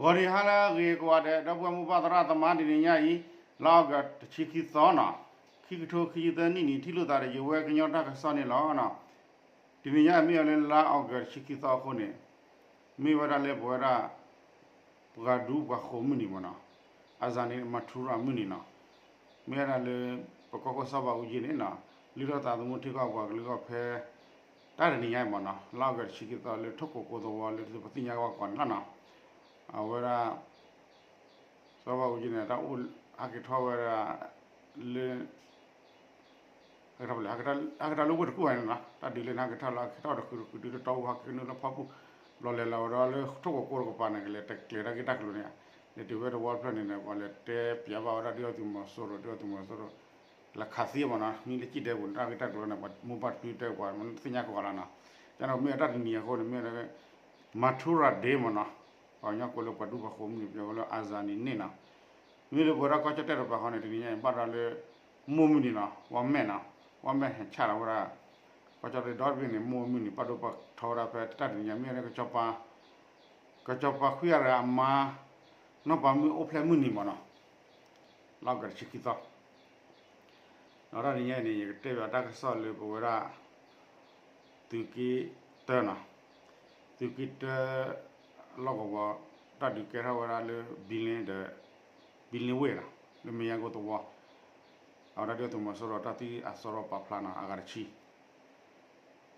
ဂီၤနံၤဟါလၢအဂ့ၤကိးဂၤဒဲး ဒီပုၢ်ဝဲၢ်မိၢ်ပၢ်သရၣ်သမါ တနံၤညါအံၤ လါအီကူးတဆံခံသီနီၤ, ခံကထိခံဆံသၢနံၣ်န့ၣ် ထံၣ်လိာ်သးဒီးယဝဲကညီတၢ်ကစီၣ်န့ၣ်လီၤ. တနံၤညါအံၤမ့ၢ်ဝဲလၢလါအီကူးတဆံခံသီအဃိန့ၣ် မ့ၢ်ဝဲဒၣ်လၢပဝဲဒၣ် ပှၤဒူပှၤဃိၤမုၢ်နံၤမ့ၢ်နီၤ, အစၤန့ၣ် မၤထူရၤမုၢ်နံၤနီၤ, မ့ၢ်ဝဲဒၣ်လၢ ပကီၢ်ခိၣ်စီၤဘးအူကၠံန့ၣ်နီၤ, လုၢ်ထီၣ်သးသမူထံကီၢ်ပှၤကလုာ်ဂီၢ်ဖဲ တၢ်တနံၤညါအံၤမ့ၢ်နီၤ, လါအီကူးတဆံခံသီလၢထိၣ်ကိကိသဝီလၢပသ့ၣ်ညါဘၣ်ကီးန့ၣ်လီၤနီၤ, အဝဲဒၣ် စီၤဘးအူကၠံန့ၣ် တၢ်အိၣ်ဟဲက့ၤထီၣ်ဝဲဒၣ် လၢ ဟဲက့ၤထီၣ်လၢဝ့ၢ်တကူၣ်ဘၣ်န့ၣ်နီၤ, တၢ်ဒုးလၢဟဲက့ၤထီၣ်လၢဟဲက့ၤထီၣ်တကူၣ်တကူၣ်ဒုးလၢတီအူဟဲက့ၤနုာ်လၢဖီပူၣ်, ဘျီလဲၤလီၤဝဲဒီးလၢထိၣ်ကိကိတကပၤန့ၣ် ကလဲၤတကျဲၤတၢ်ဂ့ၢ်တၢ်ကျိၤန့ၣ်, လဲၤတုၤဝဲတဝီတဖျၢၣ်န့ၣ်ဒီး ပှၤလဲၤတဲပၠးဘၣ်ဝဲဒၣ်ဒုၣ်ဒါသုးမီၤစိရိၤ ဒုၣ်ဒါသုးမီၤစိရိၤ လဲၤခးသံမ့ၢ်နီၤ, မ့ၢ်လၢကံၣ်ဒဲပူၤန့ၣ် တၢ်ဂ့ၢ်တၢ်ကျိၤန့ၣ် ပှၤမိၢ်ပၢ်တဖုတဲပှၤမ့ၢ်သ့ၣ်ညါကီးလီၤနီၤ, ကန့ၣ်မ့ၢ်တၢ်တနံၤအဃိန့ၣ် မ့ၢ် Matura Day မ့ၢ်နီၤ, ပှၤကညီကိးလၢပှၤဒူပှၤဃိၤမုၢ်နံၤ ပှၤဝဲလၢအစၤနံၤန့ၣ်နီၤ, မ့ၢ်လၢပဝဲဒၣ်ကီၢ်ကၠီၣ်တဲၣ်တကပၤဃီန့ၣ် တနံၤညါအံၤဘၣ်ဒီးလၢ မိၢ်မုၢ်နံၤနီၤ, ဝါမဲာ်နီၤ, ဝါမဲာ်ဟဲဆၣ်လီၤဝဲဒၣ် ကီၢ်ကၠီၣ်တဲၣ်ဒီတဘ့ၣ်န့ၣ် မိၢ်မုၢ်နံၤ ပာ်ဒိၣ်ပာ်ထီဝဲဒၣ်ဖဲတၢ်တနံၤညါ မ့ၢ်ဝဲဒၣ် ကစီၤပၤခွံဂၤတဂၤအမါ နီၢ်ပၤမုၣ်အိၣ်ဖျဲၣ်မုၢ်နံၤမ့ၢ်နီၤ, လါအီကူးတဆံခံသီ ဒီးတၢ်တနံၤညါအံၤန့ၣ် ယကတဲဘၣ်တၢ်ကစီၣ်လၢပဝဲဒၣ် သုးက့တၢနီၤ, သုးက့တၢ လီၢ်ကဝီၤ တၢ်ဒုးကဲထီၣ်ဝဲဒၣ်လၢ ဘံလ့ဒီး ဘံလ့ဝ့ၢ်နီၤ, လၢမ့ၢ်ယါကိသဝီ အဝဲဒၣ်ဒုၣ်ဒါသုးမီၤစိရိၤတၢ်သံအသီထီၣ်ပာ်ဖျါနီၤ အဂၤတဆံ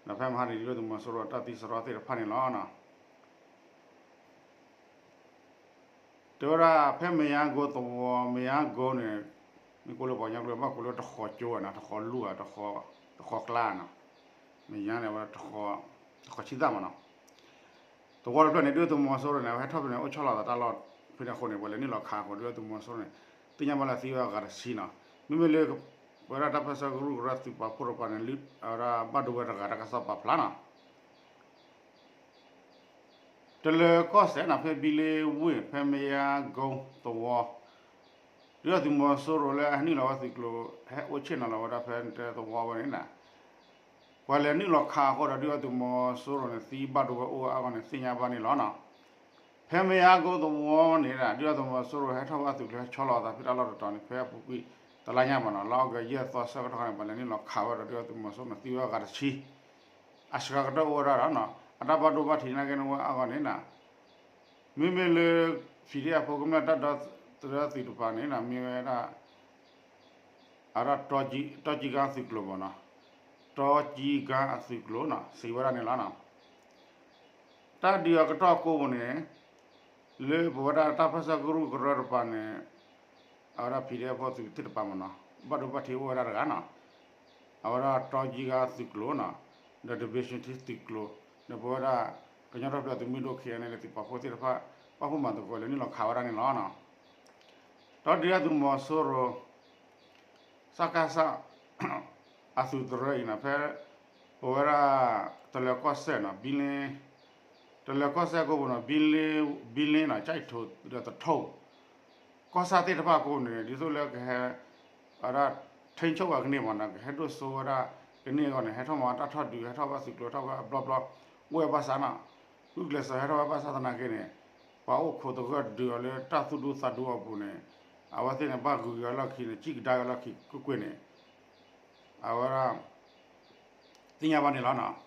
ဒီးဖဲမဟါန့ၣ် ဒုၣ်ဒါသုးမီၤစိရိၤတၢ်သံစရီသ့ၣ်တဖၣ်န့ၣ်လီၤ. တဲဝဲဒၣ်ဖဲမ့ၢ်ယါကိသဝီ မ့ၢ်ယါကိန့ၣ် မ့ၢ်ကိးလၢပှၤကညီကျိာ်ဘၣ်ကိးလၢတဃီၤကၠိနီၤ, တဃီၤလူၢ်ဧါ, တဃီၤကျါနီၤ, မ့ၢ်ယါန့ၣ်ဝဲ တဃီၤဆံသၣ်မ့ၢ်နီၤ သဝီတဖျၢၣ်န့ၣ် ဒုၣ်ဒါသုးမီၤစိရိၤန့ၣ် အဝဲဟဲထီၣ်ဖဲန့ၣ် အိၣ်ဆီလီၤသးတၢ်လီၢ်ဖဲန့ၣ်အဃိန့ၣ် ပှၤလဲၤနုာ်လီၤခးအဃိ ဒုၣ်ဒါသုးမီၤစိရိၤန့ၣ် သ့ၣ်ညါဘၣ်လၢသံဝဲအဂၤတဆံနီၤ. မ့မ့ၢ်လၢ ပဝဲဒၣ်တၢ်ပၢဆှၢကရူၢ်ကရၢသုးပာ်ဖှိၣ်တကပၤန့ၣ် အဝဲဒၣ်ဘၣ်ဒိဝဲတဂၤတၢ်ကစီၣ်ပာ်ဖျါနီၤ. တလၢၤကီၢ်စဲၣ်နီၤ ဖဲဘံလ့ဝ့ၢ် ဖဲမ့ၢ်ယါကိသဝီ ဒုၣ်ဒါသုးမီၤစိရိၤလၢအဟဲနုာ်လီၤဝဲသုးကျိၤ ဟဲအိၣ်ဆ့ၣ်နီၤလီၤဝဲဒၣ်ဖဲတဲသဝီဝဲန့ၣ်နီၤ ပှၤလဲၤနုာ်လီၤခးအဃိဒီး ဒုၣ်ဒါသုးမီၤစိရိၤန့ၣ် သံဘၣ်ဒိဝဲအိၣ်အါဂီၢ်န့ၣ် သ့ၣ်ညါဘၣ်န့ၣ်လီၤနီၤ. ဖဲမ့ၢ်ယါကိသဝီန့ၣ် ဒုၣ်ဒါသုးမီၤစိရိၤဟဲထီၣ်ဝဲသုးကျိၤ ဟဲဆီလီၤအသးဖဲတၢ်လီၢ်တတီၤန့ၣ် ဖဲအပူၤကွံာ်တလါညါမ့ၢ်နီၤ လါအီကူးယဲၢ်သီဆၢကတီၢ်န့ၣ် ပှၤလဲၤနုာ်လီၤခးဝဲဒီး ဒုၣ်ဒါသုးမီၤစိရိၤန့ၣ် သံဝဲအဂၤတဆံ အစှၤကတၢၢ်အိၣ်ဝဲဒၣ်ဒီးနီၤ အတၢ်ဘၣ်ဒိဘၣ်ထံးနာ်က့န့ၣ်ဝဲအါဂီၢ်န့ၣ်နီၤ မ့မ့ၢ်လၢ ဖံးဒ့ၣ်အဖိကမျၢၢ်တၢ်ဒီသဒၢသုးတကပၤန့ၣ်နီၤ မ့ၢ်ဝဲဒၣ် အဝဲဒၣ် တီကံကါသုးကျိၤမ့ၢ်နီၤ တီကံကါအသုးကျိၤနီၤ စံးဝဲဒၣ်န့ၣ်လီၤနီၤ. တၢ်ဒုးအကတီၢ်ကိးပူၤန့ၣ် လၢပဝဲဒၣ်တၢ်ပၢဆှၢကရူၢ်ကရၢတကပၤန့ၣ် အဝဲဒၣ် ဖံးဒ့ၣ်အဖိသုးသ့ၣ်တကပၤမ့ၢ်နီၤ ဘၣ်ဒိဘၣ်ထံးအိၣ်ဝဲဒၣ်တဂၤနီၤ အဝဲဒၣ်တီကံကါသုးကျိၤနီၤ ဒီး Division သုးကျိၤ ဒီးပဝဲဒၣ် ကညီဒီကလုာ်သုးမုၢ်ဒိၣ် ခ့ၣ်အဲၣ်အဲၣ်လ် သုးပာ်ဖှိၣ်သ့ၣ်တဖၣ် ပာ်ဖှိၣ်မၤသကိးလဲၤနုာ်လီၤခးဝဲဒၣ်န့ၣ်လီၤနီၤ. ဒီးဒုၣ်ဒါသုးမီၤစိရိၤ စကစ အသုးတရၢအံၤနီၤ ဖဲ ပဝဲဒၣ် တလၢၤကီၢ်စဲၣ်နီၤ ဘံလ့ တလၢၤကီၢ်စဲၣ်ကိးပူၤနီၤ ဘံလ့နီၤ ကၠဲၣ်ထိးဒီးသထူ ကီၢ်ဆၣ်သ့ၣ်တဖၣ်ကိးပူၤန့ၣ် ဒ်သိးလၢကဟဲ အဝဲဒၣ် ထိန်းချုပ် ဝဲကန့ၢ်မ့ၢ်နီၤ ကဟဲဒိၣ်စိဝဲဒၣ်ကန့ၢ်အဂီၢ်န့ၣ် ဟဲထီၣ်မၤတၢ်ထီၣ်ဒုး ဟဲထီၣ်ဝဲသုးကျိၤထီၣ်ဝဲအဘျီဘျီ အိၣ်ဝဲဘၣ်ဆၣ်နီၤ ဂုာ်ကျဲးစၢးဟဲထီၣ်ဝဲဘၣ်ဆၣ်သနာ်က့န့ၣ် ပှၤအိၣ်ခိးသဂၢၢ်ဒုးအီၤလၢတၢ်သူၣ်ဒူသးဒူအပူၤန့ၣ် အဝဲသ့ၣ်န့ၣ် ဘၣ်ဂုၤက့ၤအီၤလီၢ်ခံန့ၣ် စံၣ်ကဒါက့ၤအီၤလီၢ်ခံကွ့ၢ်ကွ့ၢ်န့ၣ် အဝဲဒၣ် သ့ၣ်ညါဘၣ်န့ၣ်လီၤနီၤ.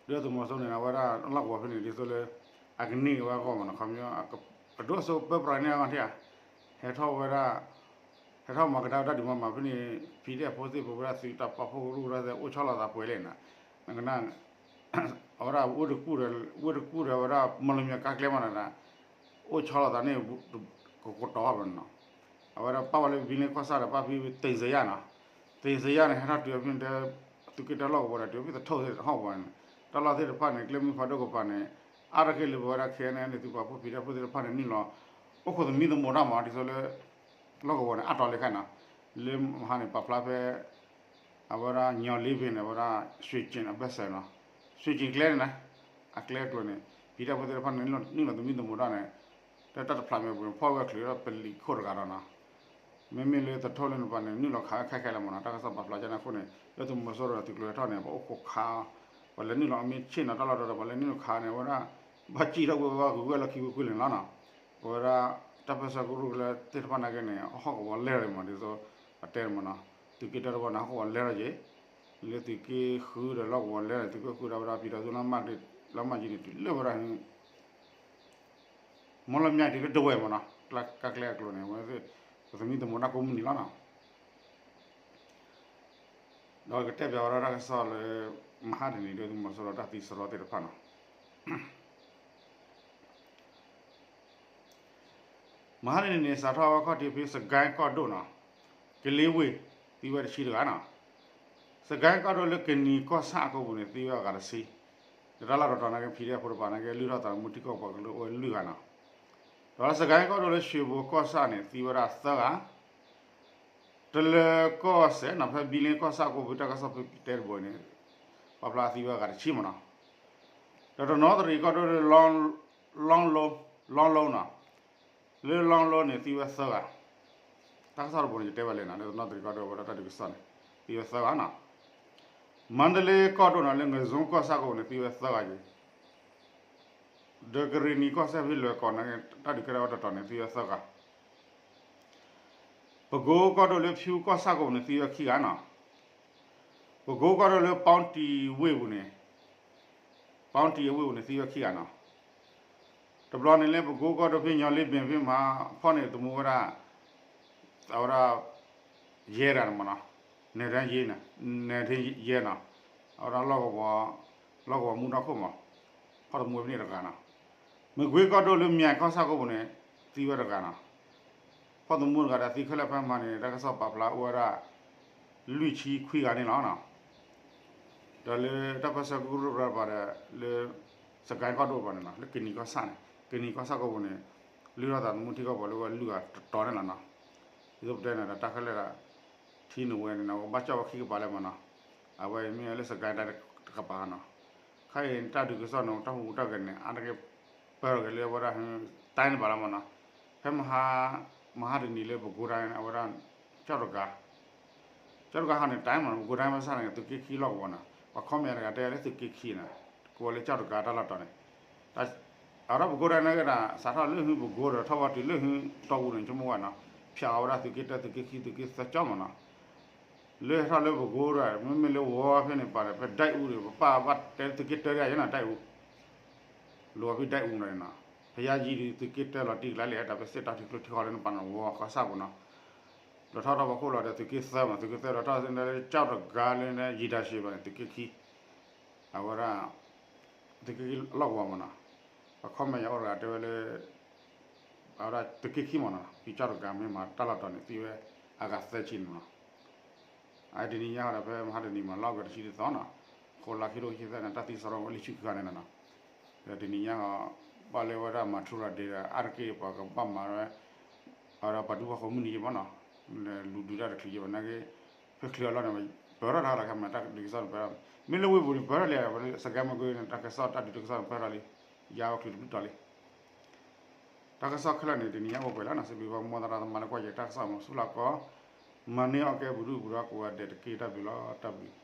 ဒုၣ်ဒါသုးမီၤစိရိၤန့ၣ် အဝဲဒၣ်လီၢ်ကဝီၤဖဲန့ၣ် ဒ်သိးလၢ အကန့ၢ်က့ၤဝဲအဂီၢ်မ့ၢ်နီၤ ခီပညီ အကဒိၣ်စိပၢပြးန့ၢ်အဂီၢ်ထံၣ်ဧါ ဟဲထီၣ်ဝဲဒၣ် ဟဲထီၣ်မၤကဒါဝဲတၢ်ဒုးမၤမးဖဲန့ၣ် ဖံးဒ့ၣ်အဖိသ့ၣ် ပဝဲဒၣ်သုးတၢ်ပာ်ဖှိၣ်ကရူၢ်ကရၢသ့ၣ် အိၣ်ဆီလီၤသးပှဲၤလဲၣ်နီၤ နကနၣ် အဝဲဒၣ်ဝ့ၢ်တကူၣ်ဒီး ဝ့ၢ်တကူၣ်ဒီးဝဲဒၣ် မီၢ်လမၠဲၣ်ကါကျဲမးနီၤ အိၣ်ဆီလီၤသးန့ၣ် ကကတီၤဘၣ်နီၤ အဝဲဒၣ်ပာ်ဝဲလၢ ဘံလ့ကီၢ်ဆၣ်ဒီး ပာ်ဖဲ သ့ၣ်စယၣ်နီၤ သ့ၣ်စယၣ်န့ၣ် ဟဲထီၣ်တုၤဖဲန့ၣ် သုးက့တၢလီၢ်ကဝီၤဒီး တုၤဖဲသထူၣ်သ့ၣ်တဟီၣ်ကဝီၤန့ၣ် တၢ်လီၢ်သ့ၣ်တဖၣ်န့ၣ် ကျဲမုၢ်ဖးဒိၣ်ကပၤန့ၣ် အါတက့ၢ်လၢပဝဲဒၣ် ခ့ၣ်အဲၣ်အဲၣ်လ် န့ၣ် သုးပာ်ဖှိၣ် ဖံးဒ့ၣ်ဖိသ့ၣ်တဖၣ်န့ၣ် နုာ်လီၤ အိၣ်ခိးသမံသမိးတၢ်မး ဒ်သိးလၢ လီၢ်ကဝီၤန့ၣ် အါတီၤလံခဲနီၤ လၢမဟါန့ၣ် ပာ်ဖျါဖဲ အဝဲဒၣ် ညီလ့ဘ့ၣ်န့ၣ် အဝဲဒၣ် ရွှေကျင် အဘက်စဲးနီၤ ရွှေကျင် ကျဲန့ၣ်နီၤ အကျဲအကျိၤန့ၣ် ဖံးဒ့ၣ်ဖိသ့ၣ်တဖၣ်န့ၣ် နုာ်လီၤသမံသမိးတၢ်န့ၣ် တၢ်တဖျးမဲာ်ပူၤန့ၣ် ဖီၣ်ဝဲချုးဒီးပလံးခိၣ်တဂၤဒီးနီၤ မ့မ့ၢ်လၢသထူၣ်လၢန့ၣ်ပှၤန့ၣ် နုာ်လီၤခးဝဲခဲခဲလၢာ်မးနီၤ တၢ်ကစီၣ်ပာ်ဖျါကန့ၣ်အဃိန့ၣ် ဒုၣ်ဒါသုးမီၤစိရိၤဒီးသုးကျိၤဟဲထီၣ်န့ၣ် ပှၤအိၣ်ခိးခး ပှၤလဲၤနုာ်လီၤအမ့ၢ်ဆ့ၣ်နီၤတၢ်လီၢ်တတီၤ ပှၤလဲၤနုာ်လီၤခးန့ၣ် အဝဲဒၣ် ဘၣ်စံၣ်ထီၣ်ကွံာ်ဝဲဂုၤဝဲလီၢ်ခံကွ့ၢ်ကွ့ၢ်န့ၣ်လီၤနီၤ. ပဝဲဒၣ် တၢ်ပၢၢ်ဆၢကရူၢ်ကလၢသ့ၣ်တဖၣ်နာ်က့န့ၣ် ဟီၣ်ကဝီၤလဲၢ်လီၤမး ဒ်သိး ပတဲမးနီၤ, သုးက့တၢတဘီန့ၣ် ဟီၣ်ကဝီၤလဲၢ်လီၤက့ၤ, လၢသုးက့ဃုဒီးလီၢ်ကဝီၤလဲၢ်န့ၣ် သုးက့ဃုဒီးဝဲဒၣ် ပံၤဒီးသူလီၤမၢ်က့ၤ လီၤမၢ်က့ၤန့ၣ် တုၤလၢဝဲဒၣ် မီလီၤမၠဲၣ်တုၤလၢဒဝဲၢ်မးနီၤ, ကကျဲအကျိၤန့ၣ် ဝဲ ပသမံသမိးတၢ်ကိးမုၢ်နံၤလီၤနီၤ. ဒီးကတဲပၠးဝဲဒၣ်တၢ်ကစီၣ်လၢ မဟါတနံၤဒီးသုးမီၤစိရိၤတၢ်သံစရီသ့ၣ်တဖၣ်နီၤ. မဟါတနံၤန့ၣ် စးထီၣ်ဝဲခီၣ်ထံးဖဲစကဲကီၢ်ဒိၣ်နီၤ, ကလ့ဝ့ၢ် သံဝဲတဆံတဂၤနီၤ. စကဲကီၢ်ဒိၣ်လၢကနံၤကီၢ်ဆၣ်အကီၢ်ပူၤန့ၣ် သံဝဲအဂၤတဆံ, ဒီးတၢ်လီၢ်တတီၤနာ်က့ ဖံးဒဲဖိတပၤနာ်က့ လုၢ်ထီၣ်သးသမူထံကီၢ်ပှၤကလုာ်အိၣ်ဝဲလွံၢ်ဂၤနီၤ. ဒီးစကဲကီၢ်ဒိၣ်လၢရွှ့ၣ်ဘိကီၢ်ဆၣ်န့ၣ် သံဝဲဒၣ်သၢဂၤ, တလၢၤကီၢ်စဲၣ်နီၤ ဖဲဘံလ့ကီၢ်ဆၣ်ကီၢ်ပူၤ တၢ်ကစီၣ်ဖဲတဲတဘိန့ၣ် ပာ်ဖျါသံဝဲအဂၤတဆံမးနီၤ. ဒီးတနီသရံၣ်ကီၢ်ဒိၣ်လၢ လီလိနီၤ, လၢလီလိန့ၣ် သံဝဲသၢဂၤ, တၢ်ကစီၣ်တဘိန့ၣ် ယတဲဝဲလဲၣ်နီၤ လၢတနီသရံၣ်ကီၢ်ဒိၣ်ဝဲဒၣ်တၢ်ဒုးကစီၣ်န့ၣ် သံဝဲသၢဂၤနီၤ. မါဒလ့ကီၢ်ဒိၣ်နီၤ လၢငဇိကီၢ်ဆၣ်ကီၢ်ပူၤန့ၣ် သံဝဲသၢဂၤက့ၤ, ဒီးကရ့ၣ်နံၤကီၢ်ဆၣ်ဖဲလွဲၢ်ကီၢ်န့ၣ် တၢ်ဒုးကဲထီၣ်ဝဲတတီၤန့ၣ် သံဝဲသၢဂၤ ပကိကီၢ်ဒိၣ်လၢဖၠူကီၢ်ဆၣ်ကီၢ်ပူၤန့ၣ် သံဝဲခံဂၤနီၤ. ပကိကီၢ်ဒိၣ်လၢပီတံၤဝ့ၢ်ပူၤန့ၣ်, ပီတံၤအဝ့ၢ်ပူၤန့ၣ်သံဝဲခံဂၤနီၤ. တဘျီန့ၣ်လၢပကိကီၢ်ဒိၣ်ဖဲညီလ့ဘ့ၣ်ဖဲမဟါဖီၣ်န့ၣ် သမူဝဲဒၣ် အဝဲဒၣ် ယဲၢ်တဂၤန့ၣ်မးနီၤ, နဲၣ်ဒၢယဲၢ်န့ၣ်, နဲၣ်ဒၢယဲၢ်နီၤ, အဝဲဒၣ် လီၢ်ကဝီၤမူဒီခိၣ်မး, ဖီၣ်သမူဝဲဖဲန့ၣ်တဂၤနီၤ. မကွ့ကီၢ်ဒိၣ်လၢမၠဲၣ်ကီၢ်ဆၣ်ကီၢ်ပူၤန့ၣ် သံဝဲတဂၤနီၤ. ဖီၣ်သမူတဂၤဒီးသံခဲလၢာ်ဖဲမဟါန့ၣ် တၢ်ကစီၣ်ပာ်ဖျါအိၣ်ဝဲဒၣ် လွံၢ်ဆံခွံဂၤန့ၣ်လီၤနီၤ. ဒီးလၢတၢ်ပၢၢ်ဆၢကရူၢ်ကရၢပၤဒီး လၢ စကဲကီၢ်ဒိၣ်ပၤန့ၣ်နီၤ လၢကနံၤကီၢ်ဆၣ်န့ၣ် ကနံၤကီၢ်ဆၣ်ကီၢ်ပူၤန့ၣ် လုၢ်ထီၣ်သးသမူထံကီၢ်ပှၤလၢဝဲလွံၢ်ဂၤတတီၤန့ၣ်လီၤနီၤ. ဒ်သိးပတဲန့ၣ်ဒီးတၢ်ခဲလၢာ်ဒီး ထံနဝဲန့ၣ်နီၤ ဘၣ်ကၠီၣ်ဝဲခံကပၤလၢမးနီၤ. အဝဲအံၤမ့ၢ်လၢစကဲတၢ်တကပၤနီၤ. ခဲအံၤတၢ်ဒုးကစီၣ်န့ၣ် တၢ်ဟူးတၢ်ဂဲၤန့ၣ် အါတက့ၢ်ပၢၢ်ထီၣ်က့ၤလၢဝဲဒၣ် တၢ်န့ၣ်ဘၣ်လီၤမးနီၤ. ဖဲမဟါ မဟါတနံၤလၢပကိတၢ်န့ၣ် အဝဲဒၣ် ကၠီၣ်တဂၤ ကၠီၣ်တဂၤဟီန့ၣ် တၢ်မး ပကိတၢ်မ့ၢ်ဆၣ်န့ၣ် သုးက့ခံလီၢ်ကဝီၤနီၤ. ပှၤ comment တဂၤတဲလၢသုးက့ခံနီၤ ကိးဝဲလၢကၠီၣ်တဂၤတၢ်လီၢ်တတီၤန့ၣ် အဝဲဒၣ်ပကိတၢ်န့ၣ်ကဒၣ် စးထီၣ်လၢဟုပကိဒီးထီၣ်ဝဲတုၤလၢဟုတီအူန့ၣ် ဆိကမိၣ်ဝဲနီၤ ဖၠးအဝဲဒၣ်သုးက့တၢ သုးက့ခံ သုးက့သၢကၠီမးနီၤ. လၢဟဲထီၣ်လၢပကိဒီး မ့မ့ၢ်လၢဝီဖဲန့ၣ်ပၤဒီး ဖဲဒဲအူဒီး ပပၢ်ဘၣ်တဲသုးက့တၢဒ်အံၤနီၤ ဒဲအူ လိၤဖဲဒဲအူနီၤနီၤ. ဖယါယံၤဒီးသုးက့တၢလီၤတံၢ်ကျါလဲၣ် တၢ်ဖဲစ့ၣ်တီထံကျိထံဃီလၢနပၤနီၤ ဝီကီၢ်ဆၣ်ပူၤနီၤ. လီၤထီၣ်ထီၣ်ပှၤခိၣ်လီၤဒီးသုးက့သၢမး သုးက့သၢလီၤထီၣ်လၢကၠီၣ်တဂၤလၢယံၤဒါရှ့ဘၣ်န့ၣ် သုးက့ခံ အဝဲဒၣ် သုးက့ခံလီၢ်ကဝီၤမးနီၤ. ပှၤ comment ယၤအိၣ်တဂၤတဲဝဲလၢ အဝဲဒၣ်သုးက့ခံမးနီၤ ဖံကၠီၣ်တဂၤမ့ၢ်မၤတၢ်လီၢ်တတီၤန့ၣ် သံဝဲအဂၤသၢဆံန့ၣ်မးနီၤ. အတနံၤညါဒီး ဖဲမဟါတနံၤမး လီၢ်ကဝီၤတဆံတသီနီၤ ဃိးလါခံထိခံဆံသၢန့ၣ် တၢ်သံစရီဝဲလံဆူၣ်ခံဂၤန့ၣ်လီၤနီၤ. ဒီးတနံၤညါဒီး ဘၣ်လၢဝဲဒၣ်မၤထူရၤဒ့ဒီး အါတက့ၢ်ပှၤကဘၣ်မၤဝဲ အဝဲဒၣ်ပှၤဒူပှၤဃိၤမုၢ်နံၤယံၤမးနီၤ လူၤဒုးတၢ်တချုးယံၤဘၣ်နာ်က့ ဖဲချုးအလီၢ်န့ၣ် ပၢၢ်ထီၣ်တၢ်လီၢ်ခဲမး တၢ်ဒုးကစီၣ်န့ၣ်ပၢၢ်ထီၣ် မ့ၢ်လၢဝ့ၢ်ပူၤန့ၣ် ပၢၢ်ထီၣ်လံ စကဲမကွ့န့ၣ် တၢ်ကစီၣ်တၢ်ဒုးတၢ်ကစီၣ်န့ၣ်ပၢၢ်ထီၣ်လံ ယါဝဲချုးတဘျုးတီၤလံ တၢ်ကစီၣ်ခဲလၢာ်န့ၣ် တနံၤညါအိၣ်ပှဲၤလီၤနီၤ စံးဘျုးပှၤကညီသရၣ်သမါလၢကွၢ်ယတၢ်ကစီၣ်မး ဆူၣ်လီၤကီး မၤန့ၢ်အီၣ်ကဲပူၤဒုၣ်ပူၤဒီးကိးဂၤဒဲးတက့ၢ် တၢ်ဘျုးလီၤ တၢ်ဘျုး